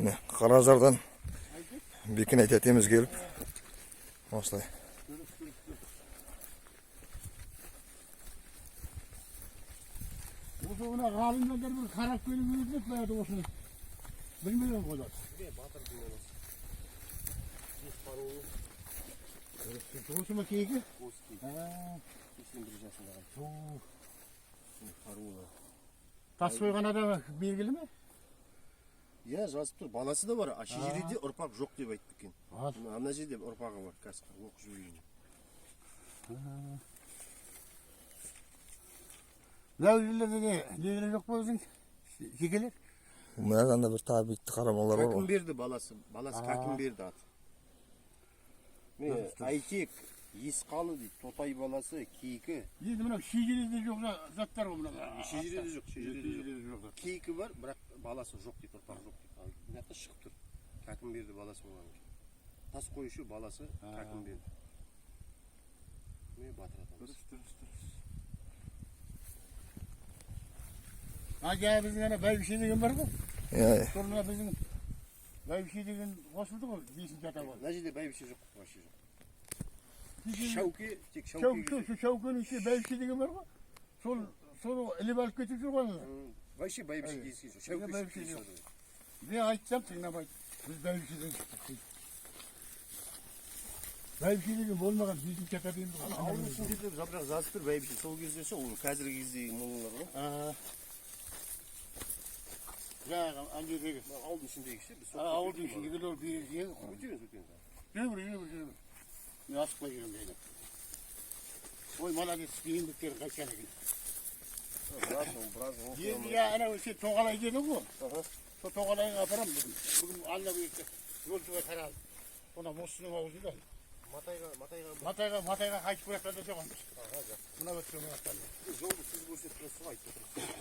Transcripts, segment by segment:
Міне, Қаражардан Бекен әтеміз келіп осылай. Осы мына ғалымдар бір қарап келіп еді, баяғыда осыны. Білмеген ғой олар. Батырдың баласы. Бес қарулы. Осы ма Кейкі? Осы Кейкі. 81 жасында қайтты. Қарулы. Тас қойған адам белгілі ме? Иә, жазып тұр. Баласы да бар. А шежіреде ұрпақ жоқ деп айтты екен. Ал. Ана жерде ұрпағы бар. Қазір оқып жіберейін. Мынау жерлерде де нелер жоқ па өзің? Жекелер? Мынадан да бір тағы биікті қарамалар бар ғой. Кәкімберді баласы. Баласы Кәкімберді аты. Міне, Айтек, Есқалы дейді. Тотай баласы, Кейкі. Енді мынау шежіреде жоқ заттар ғой мынау. Шежіреде жоқ, шежіреде жоқ. Шежіреде жоқ. Кейкі бар, бірақ баласы жоқ дейді, ұрпағы жоқ дейді. Ал мына жақта шығып тұр. Кәкімберді баласы болған екен. Тас қоюшы баласы Кәкімберді. Міне, батыр атамыз. Дұрыс, дұрыс, дұрыс. А жаңа біздің ана бәйбіше деген бар ғой. Иә. Сол мына біздің бәйбіше деген қосылды ғой, бесінші ата болды. Мына жерде бәйбіше жоқ, вообще жоқ. Шәуке, тек Шәуке. Шәукенің ішінде бәйбіше деген бар ғой. Сол соны іліп алып кетіп жүр ғой аналар. Вообще бәйбіше кездескен жоқ. Шәуке Бәйбіше кездескен жоқ. жоқ. Мен айтсам, тыңдамайды. Біз бәйбішеден шықтық дейді. Бәйбіше деген болмаған, бесінші ата дейміз ғой. Ауылдың ішінде де жапырақ жазып тұр бәйбіше. Сол кезде ше, ол қазіргі кездегі молалар ғой. Жаңағы ана жердегі Ауылдың ішіндегі ше, біз ауылдың ішіндегі ол берген. Өтеміз, өтеміз. Жүре бер, жүре бер, жүре бер. Мен асықпай жүремін дейді. Ой, молодец, еңбектері қайтқан екен. Біраз, ол біраз Енді я анау сен Тоғалай дедің ғой. Сол Тоғалайға апарамын бүгін. Бүгін Алла бұйыртса, жолшыбай қаралып. Мына Мосының аузында. Матайға, Матайға Матайға, Матайға қайтып келе жатқанда соғамыз. Мына өткен жақтан. Жолды сіз көрсетіп тұрсыз ғой, айтып отырсыз.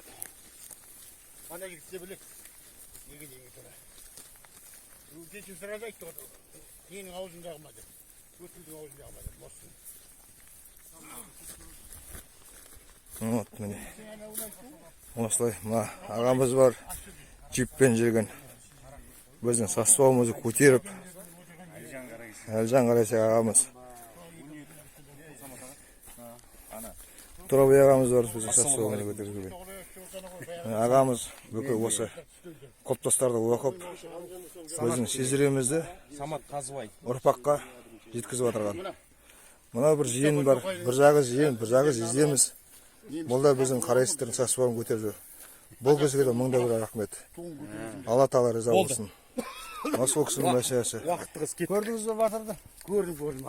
Ана жігіт те біледі. Неге неге тура. Кеше сразу айтты ғой. Ненің аузындағы ма деп. Өткілдің аузындағы ма деп. Мосының. Вот, міне. Сен анауын айттың ғой. Осылай мына ағамыз бар, джиппен жүрген. Біздің саспауымызды көтеріп, Әлжан Қарасек ағамыз. Турабай ағамыз бар, біздің саспауымызды көтеріп жүрген. Ағамыз бүкіл осы құлпытастарды оқып, біздің шежіремізді Самат Қазыбай. ұрпаққа жеткізіп отырған. Мынау бір жиен бар, бір жағы жиен, бір жағы жездеміз. Бұл да біздің қарайсыздардың саспауын көтеріп жүр. Бұл кісіге де мың да бір рахмет. Алла тағала риза болсын. Осы ол кісінің мәселесі. Уақыт тығыз, кет. Көрдіңіз бе батырды? Көрдім, көрдім.